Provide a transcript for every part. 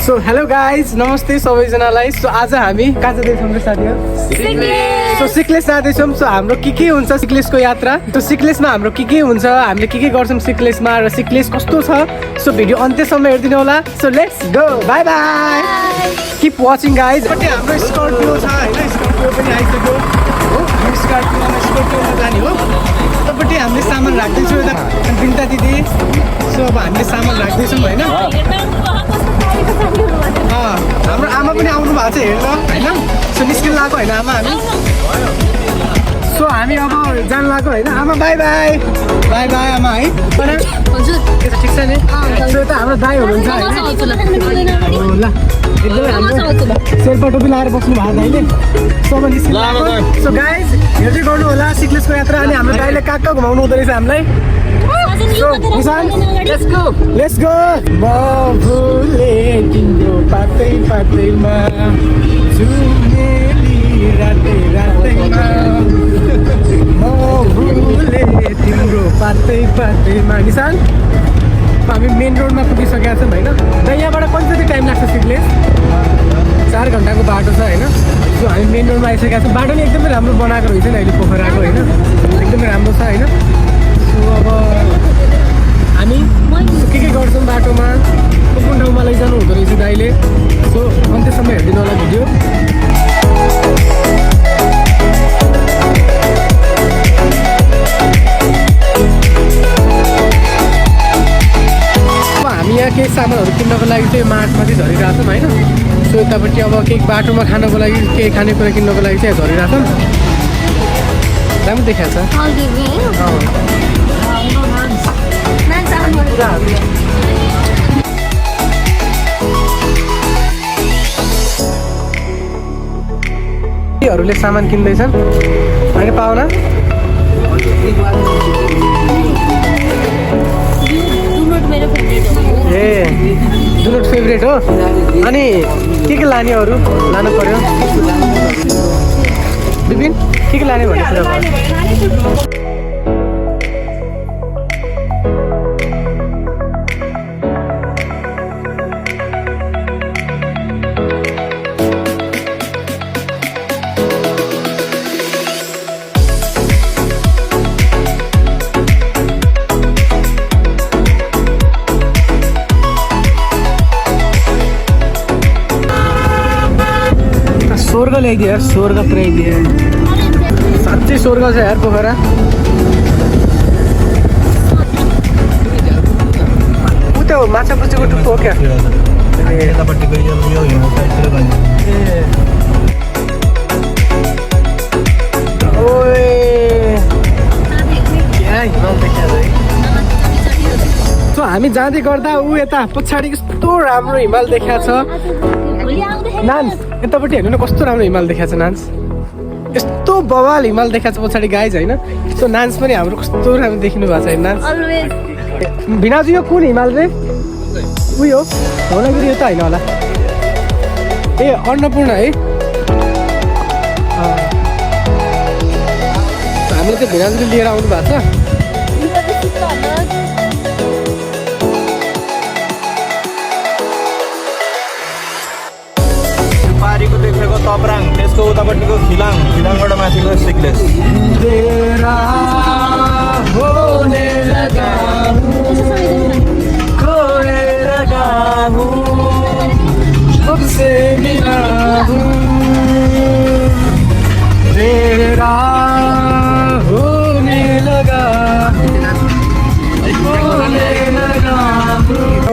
So hello guys, नमस्ते सबैजनालाई। So आज हामी कहाँ जाँदैछौँ र साथीहरू? सो सिक्लेस जाँदैछौँ। सो हाम्रो के हुन्छ सिक्लेसको यात्रा, त्यो सिक्लेसमा हाम्रो के हुन्छ, हामीले के गर्छौँ सिक्लेसमा र सिक्लेस कस्तो छ। सो भिडियो अन्त्यसम्म हेरिदिनु होला। So let's go, by by, keep watching guys. हाम्रो स्कर्पियो छ होइन, स्कर्पियो पनि आइसक्यो हो। हामी स्कर्पियोमा जाने हो। उतापट्टि हामीले सामान राख्दैछौँ, यता बिन्ता दिदी। सो अब हामीले सामान राख्दैछौँ होइन। हाम्रो आमा पनि आउनु भएको छ हेर्न होइन। सो निस्किन लाग्यो होइन आमा हामी। सो हामी अब जान लाग्यो होइन आमा। बाई बाई, बाई बाई आमा है। हजुर के छ, ठिक छ नि? सो यता हाम्रो दाइ हुनुहुन्छ होइन। ल एकदमै हाम्रो शेर्पा टोपी लगाएर बस्नु भएको दाइले। सो अब निस्किन लाग्यो। सो गाइज हेर्दै गर्नु होला सिक्लेसको यात्रा। अनि हाम्रो दाइले कहाँ कहाँ घुमाउनु हुँदो रहेछ हामीलाई। Let's go. म भुले तिम्रो पातै पातैमा, झुमेली रातै रातैमा, म भुले तिम्रो पातै पातैमा। निशान हामी मेन रोडमा पुगिसकेका छौँ होइन। र यहाँबाट कति टाइम लाग्छ सिक्लेस? 4 घन्टाको बाटो छ होइन। सो हामी मेन रोडमा आइसकेका छौँ। बाटो नि एकदमै राम्रो बनाएको रहेछ नि अहिले पोखराको होइन, एकदमै राम्रो छ होइन। सो अब हामी के गर्छौँ बाटोमा, कुन ठाउँमा लैजानु हुँदो रहेछ दाइले। सो अन्त्यसम्म हेरिदिनु होला भिडियो। हामी यहाँ केही सामानहरू किन्नको लागि चाहिँ मार्टमाथि झरिरहेको छौँ होइन। सो यतापट्टि अब केही बाटोमा खानको लागि केही खानेकुरा किन्नको लागि चाहिँ झरिरहेको छौँ। राम्रो देखाएको छ। हरूले सामान किन्दैछन् होइन पाहुना। ए डुनट फेभरेट हो। अनि के लाने अरू लानु पर्यो विपिन? के लाने भन्ने कुरा भयो? स्वर्ग ल्याइदियो यार, स्वर्ग पुऱ्याइदियो। साँच्चै स्वर्ग छ यार पोखरा। ऊ त्यो माछा पुछीको टुप्पो हो क्या? सो हामी जाँदै गर्दा ऊ यता पछाडि कस्तो राम्रो हिमाल देखिया छ। नान्स यतापट्टि हेर्नु न कस्तो राम्रो हिमाल देखाएको छ। नान्स यस्तो बवाल हिमाल देखाएको छ पछाडि गाइज होइन। सो नान्स पनि हाम्रो कस्तो राम्रो देखिनु भएको छ नान्स। भिनाजु यो कुन हिमाल रे? उयो होला कि यो त होइन होला। ए अन्नपूर्ण है। हामीले चाहिँ भिनाजुले लिएर आउनु भएको छ। पारीको देखेको तपराङ, त्यसको उतापट्टिको खिलाङ, खिलाङबाट माथिको सिक्लेस।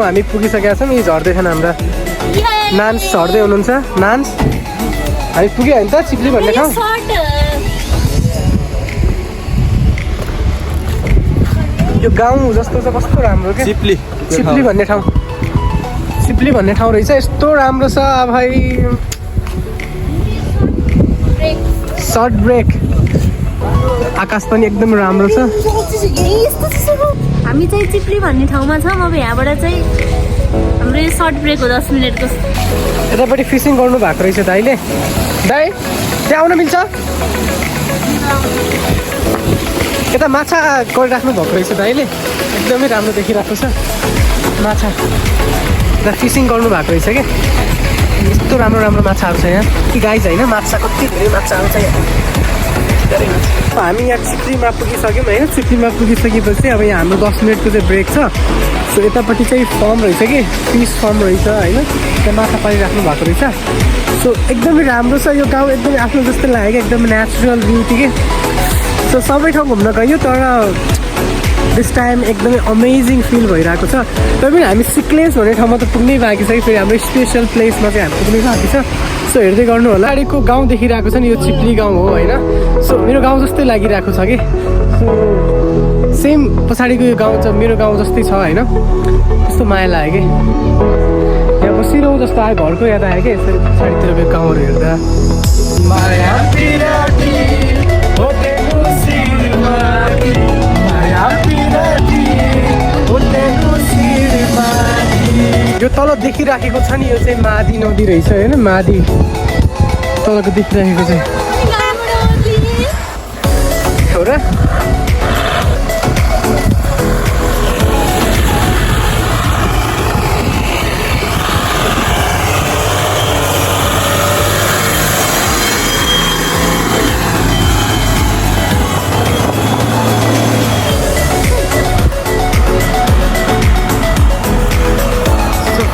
हामी पुगिसकेका छौँ। यी झर्दैछन् हाम्रा नान्स झर्दै हुनुहुन्छ। नान्स हामी पुग्यो होइन त चिप्ली भन्ने ठाउँ। यो गाउँ जस्तो छ, कस्तो राम्रो क्या। चिप्ली भन्ने ठाउँ, चिप्ली भन्ने ठाउँ रहेछ। यस्तो राम्रो छ भाइ। सर्ट ब्रेक, आकाश पनि एकदम राम्रो छ। हामी चाहिँ चिप्ली भन्ने ठाउँमा छौँ। अब यहाँबाट चाहिँ हाम्रो सर्ट ब्रेक हो 10 मिनटको। यतापट्टि फिसिङ गर्नु भएको रहेछ दाइले। दाइ त्यहाँ आउन मिल्छ? यता माछा गरिराख्नु भएको रहेछ दाइले। एकदमै राम्रो देखिरहेको छ माछा। र फिसिङ गर्नुभएको रहेछ क्या यस्तो राम्रो राम्रो माछाहरू छ यहाँ कि गाइज होइन माछा कति धेरै माछाहरू छ यहाँ हामी यहाँ चिप्रीमा पुगिसक्यौँ होइन चिप्रीमा पुगिसकेपछि अब यहाँ हाम्रो 10 मिनटको चाहिँ ब्रेक छ सो यतापट्टि चाहिँ फर्म रहेछ कि फिस फर्म रहेछ होइन त्यहाँ माछा पालिराख्नु भएको रहेछ सो एकदमै राम्रो छ यो गाउँ एकदमै आफ्नो जस्तो लाग्यो क्या एकदमै नेचुरल ब्युटी के सो सबै ठाउँ घुम्न गयो तर दिस टाइम एकदमै अमेजिङ फिल भइरहेको छ तर पनि हामी सिक्लेस भन्ने ठाउँमा त पुग्नै बाँकी छ कि फेरि हाम्रो स्पेसल प्लेसमा चाहिँ हामी पुग्नै बाँकी छ सो हेर्दै गर्नु होला अगाडिको गाउँ देखिरहेको छ नि यो चिप्ली गाउँ हो होइन सो मेरो गाउँ जस्तै लागिरहेको छ कि सो सेम पछाडिको यो गाउँ चाहिँ मेरो गाउँ जस्तै छ होइन त्यस्तो माया लाग्यो कि यहाँ बसिरहँ जस्तो आयो घरको याद आयो कि यसरी पछाडितिरको गाउँहरू हेर्दा यो तल देखिराखेको छ नि यो चाहिँ मादी नदी रहेछ होइन मादी तलको देखिराखेको चाहिँ हो र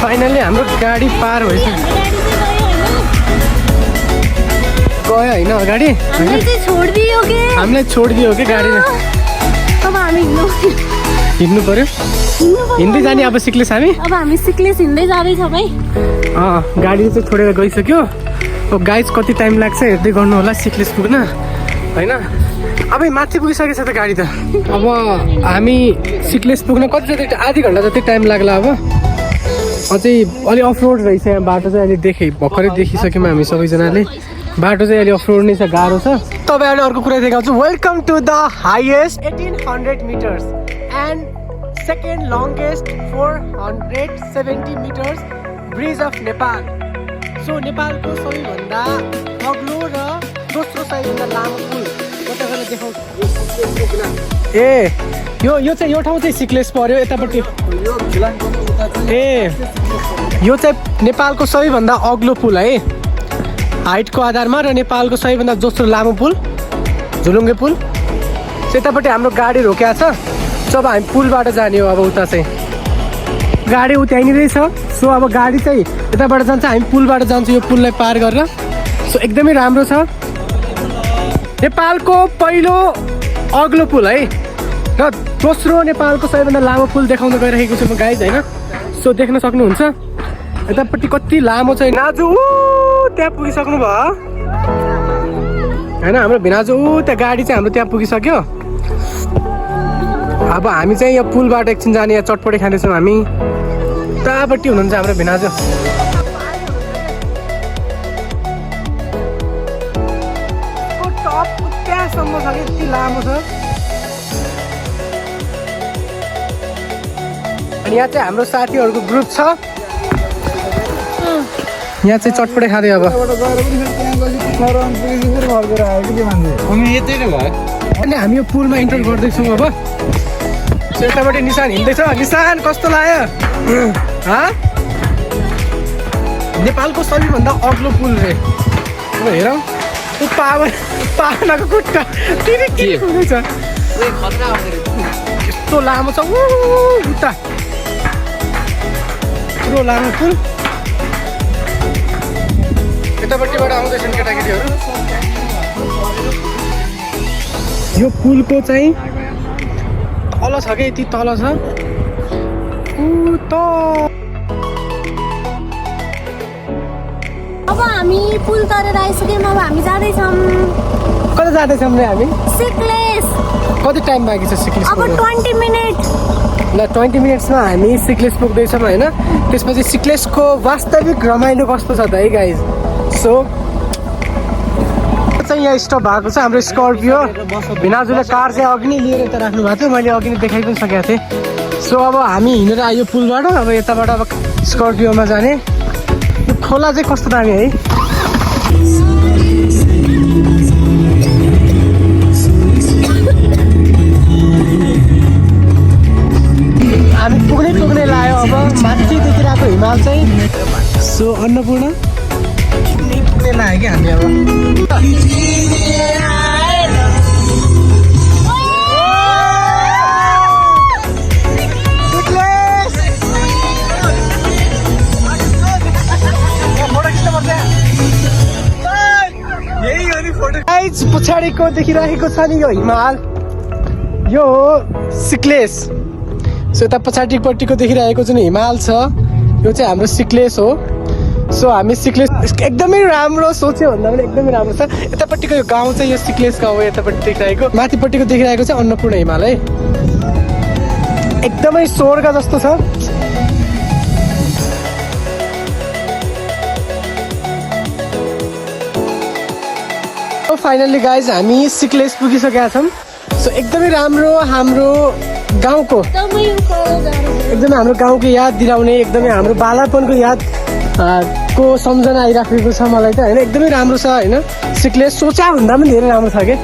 फाइनली हाम्रो गाडी पार भइसक्यो गयो होइन अगाडि हामीलाई छोडिदियो कि गाडीले हिँड्नु पर्यो हिँड्दै जाने अब सिक्लेस हामी सिक्लेस हिँड्दै जाँदैछौँ है गाडी चाहिँ छोडेर गइसक्यो अब गाइज कति टाइम लाग्छ हेर्दै गर्नु होला सिक्लेस पुग्न होइन अब माथि पुगिसकेछ त गाडी त अब हामी सिक्लेस पुग्न कति जति आधी घन्टा जति टाइम लाग्ला अब अझै अलि अफरोड रहेछ यहाँ बाटो चाहिँ अहिले भर्खरै देखिसक्यौँ हामी सबैजनाले बाटो चाहिँ अहिले अफरोड नै छ गाह्रो छ तपाईँहरूले अर्को कुरा देखाउँछु welcome to the highest 1800 meters and second longest 470 meters bridge of Nepal so नेपालको सबैभन्दा अग्लो र दोस्रो सबैभन्दा लामो पुल तपाईँलाई देखाउँछु ए यो चाहिँ यो ठाउँ चाहिँ सिक्लेस पर्यो यतापट्टि ए यो चाहिँ नेपालको सबैभन्दा अग्लो पुल है हाइटको आधारमा र नेपालको सबैभन्दा दोस्रो लामो पुल झुलुङ्गे पुल यतापट्टि हाम्रो गाडी रोकिया छ जब हामी पुलबाट जाने हो अब उता चाहिँ गाडी उताइनेरै छ सो अब गाडी चाहिँ यताबाट जान्छ हामी पुलबाट जान्छौँ यो पुललाई पार गरेर सो एकदमै राम्रो छ नेपालको पहिलो अग्लो पुल है र दोस्रो नेपालको सबैभन्दा लामो पुल देखाउन गइरहेको छु म गाइज होइन सो देख्न सक्नुहुन्छ यतापट्टि कति लामो छ नाजु त्यहाँ पुगिसक्नु भयो होइन हाम्रो भिनाजु त्यहाँ गाडी चाहिँ हाम्रो त्यहाँ पुगिसक्यो अब हामी चाहिँ यहाँ पुलबाट एकछिन जाने यहाँ चटपटे खाँदैछौँ हामी उतापट्टि हुनुहुन्छ हाम्रो भिनाजु टप त्यहाँसम्म छ कि यति लामो छ अनि यहाँ चाहिँ हाम्रो साथीहरूको ग्रुप छ यहाँ चाहिँ चटपटे खाँदै अब अनि हामी यो पुलमा इन्टर गर्दैछौँ अब यताबाट निशान हिँड्दैछ निशान कस्तो लाग्यो नेपालको सबैभन्दा अग्लो पुल रे हेरौँ पावनाको खुट्टा हुँदैछ यस्तो लामो छ उता यत्रो लामो पुल यतापट्टिबाट आउँदैछन् केटाकेटीहरू यो पुलको चाहिँ तल छ कि यति तल छ अब हामी पुल तरेर आइसक्यौँ अब हामी जाँदैछौँ कता जाँदैछौँ रे हामी सिक्लेस कति टाइम बाँकी छ सिक्लेस अब 20 मिनट ल 20 मिनट्समा हामी सिक्लेस पुग्दैछौँ होइन त्यसपछि सिक्लेसको वास्तविक रमाइलो कस्तो छ त है गाइज सो चाहिँ यहाँ स्टप भएको छ हाम्रो स्कर्पियो भिनाजुले कार चाहिँ अघि नै लिएर यता राख्नु भएको थियो मैले अघि नै देखाइ पनि सकेको थिएँ सो अब हामी हिँडेर आयो पुलबाट अब यताबाट अब स्कर्पियोमा जाने यो खोला चाहिँ कस्तो दामी है हामी पुग्ने लाग्यो अब माथि देखिरहेको हिमाल चाहिँ सो अन्नपूर्ण पुग्ने लाग्यो कि हामी अब पछाडिको देखिरहेको छ नि यो हिमाल यो हो सिक्लेस सो यता पछाडिपट्टिको देखिरहेको जुन हिमाल छ यो चाहिँ हाम्रो सिक्लेस हो सो हामी सिक्लेस एकदमै राम्रो सोच्यो भन्दा पनि एकदमै राम्रो छ यतापट्टिको यो गाउँ चाहिँ यो सिक्लेस गाउँ हो यतापट्टि देखिरहेको माथिपट्टिको देखिरहेको चाहिँ अन्नपूर्ण हिमाल है एकदमै स्वर्ग जस्तो छ फाइनली गाइज हामी सिक्लेस पुगिसकेका छौँ सो एकदमै राम्रो हाम्रो गाउँको एकदमै हाम्रो गाउँको याद दिलाउने एकदमै हाम्रो बालापनको याद को सम्झना आइराखेको छ मलाई त होइन एकदमै राम्रो छ होइन सिक्लेस सोचा भन्दा पनि धेरै राम्रो छ कि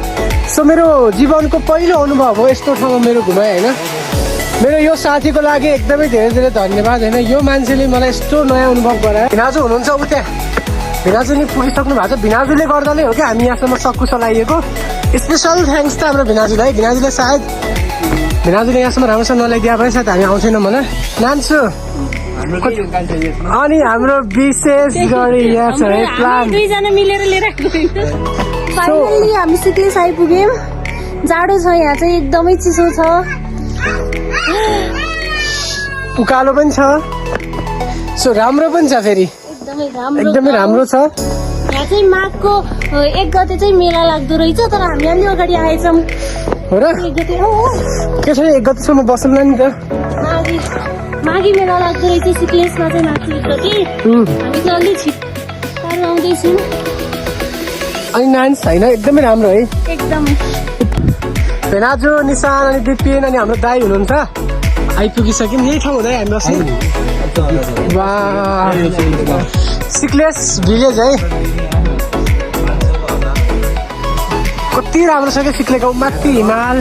सो मेरो जीवनको पहिलो अनुभव हो यस्तो ठाउँमा मेरो घुमाइ होइन मेरो यो साथीको लागि एकदमै धेरै धेरै धन्यवाद होइन यो मान्छेले मलाई यस्तो नयाँ अनुभव गरायो भिनाजु हुनुहुन्छ उ त्यहाँ भिनाजु नि पुगिसक्नु भएको छ भिनाजुले गर्दा नै हो कि हामी यहाँसम्म सक्कु चलाइएको स्पेसल थ्याङ्क्स त हाम्रो भिनाजुलाई भिनाजुले सायद भिनाजुले यहाँसम्म राम्रोसँग नल्याइदिए पनि सायद हामी आउँछौँ मलाई नान्छु अनि हाम्रो विशेष गरी यहाँ छ है प्लान दुईजना मिलेर लिएर फाइनली हामी सिक्लेस आइपुग्यौँ जाडो छ यहाँ चाहिँ एकदमै चिसो छ उकालो पनि छ सो राम्रो पनि छ फेरि एकदमै राम्रो छ यहाँ चाहिँ माघको 1 गते चाहिँ मेला लाग्दो रहेछ तर हामी अलि अगाडि आएछौँ हो र 1 गते के छ 1 गतेसम्म बसौँला नि त माघी मेला लाग्दो रहेछ सिक्लेसमा चाहिँ माथि 1 गते हामी चाहिँ अलि छिटो आउँदैछौँ अनि नान्स होइन एकदमै राम्रो है एकदमै भेनाजु निशान अनि दिपिन अनि हाम्रो दाई हुनुहुन्छ आइपुगिसक्यौँ यही ठाउँ हुँदै हामी बस्यौँ सिक्लेस भिलेज है कति राम्रो छ क्या सिक्लेको माथि हिमाल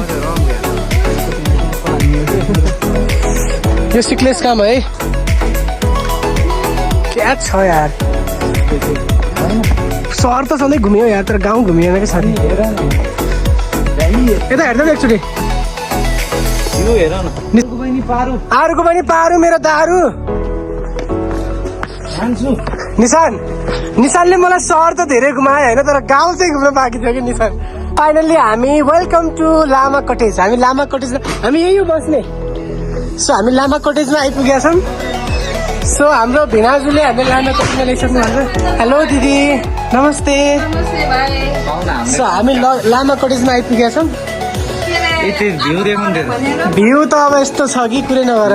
यो सिक्लेस काम है क्या छ यार सहर त सधैँ घुम्यो यार तर गाउँ घुमिएन कि साथी यता हेर्दा एकचोटि आरुको पनि पारु मेरो दारु निशानले मलाई सहर त धेरै घुमायो होइन तर गाउँ चाहिँ घुम्न बाँकी थियो कि निशान फाइनल्ली हामी वेलकम टु लामा कटेज हामी लामा कटेज हामी यही हो बस्ने सो हामी लामा कटेजमा आइपुगेका छौँ सो हाम्रो भिनाजुले हामीले लामा कटेजमा ल्याइसक्नु भएको हेलो दिदी नमस्ते सो हामी लामा कटेजमा आइपुगेका छौँ भ्यू त अब यस्तो छ कि कुरै नगर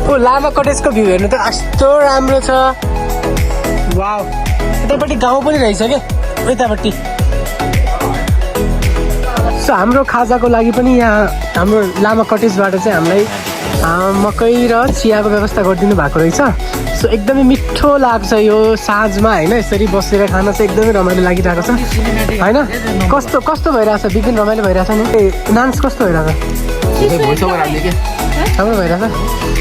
ओ लामा कटेजको भ्यू हेर्नु त यस्तो राम्रो छ वाउ यतापट्टि गाउँ पनि रहेछ क्या यतापट्टि सो हाम्रो खाजाको लागि पनि यहाँ हाम्रो लामा कटेजबाट चाहिँ हामीलाई मकै र चियाको व्यवस्था गरिदिनु भएको रहेछ सो एकदमै मिठो लाग्छ यो साँझमा होइन यसरी बसेर खान चाहिँ एकदमै रमाइलो लागिरहेको छ होइन कस्तो कस्तो भइरहेछ बिपिन रमाइलो भइरहेछ नि ए डान्स कस्तो भइरहेछ राम्रो भइरहेछ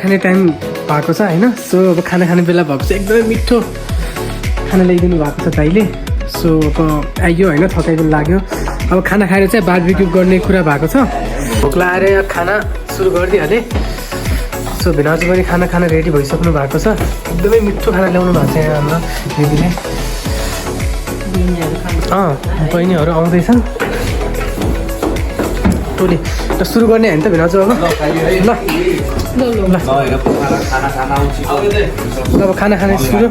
खाने टाइम भएको छ होइन सो अब खाना खाने बेला भएको छ एकदमै मिठो खाना ल्याइदिनु भएको छ दाइले सो अब आइयो होइन थकाइ पनि लाग्यो अब खाना खाएर चाहिँ बारबिक्यू गर्ने कुरा भएको छ भोक लाएर खाना सुरु गरिदिइहालेँ सो भिनाजु पनि खाना रेडी भइसक्नु भएको छ एकदमै मिठो खाना ल्याउनु भएको छ यहाँ हाम्रो दिदीले बहिनीहरू आउँदैछन् टोली र सुरु गर्ने होइन त भिनाजु अब ल ल ल ल हेर खाना खाना उठिसक्यो अब खाना खाने सुरु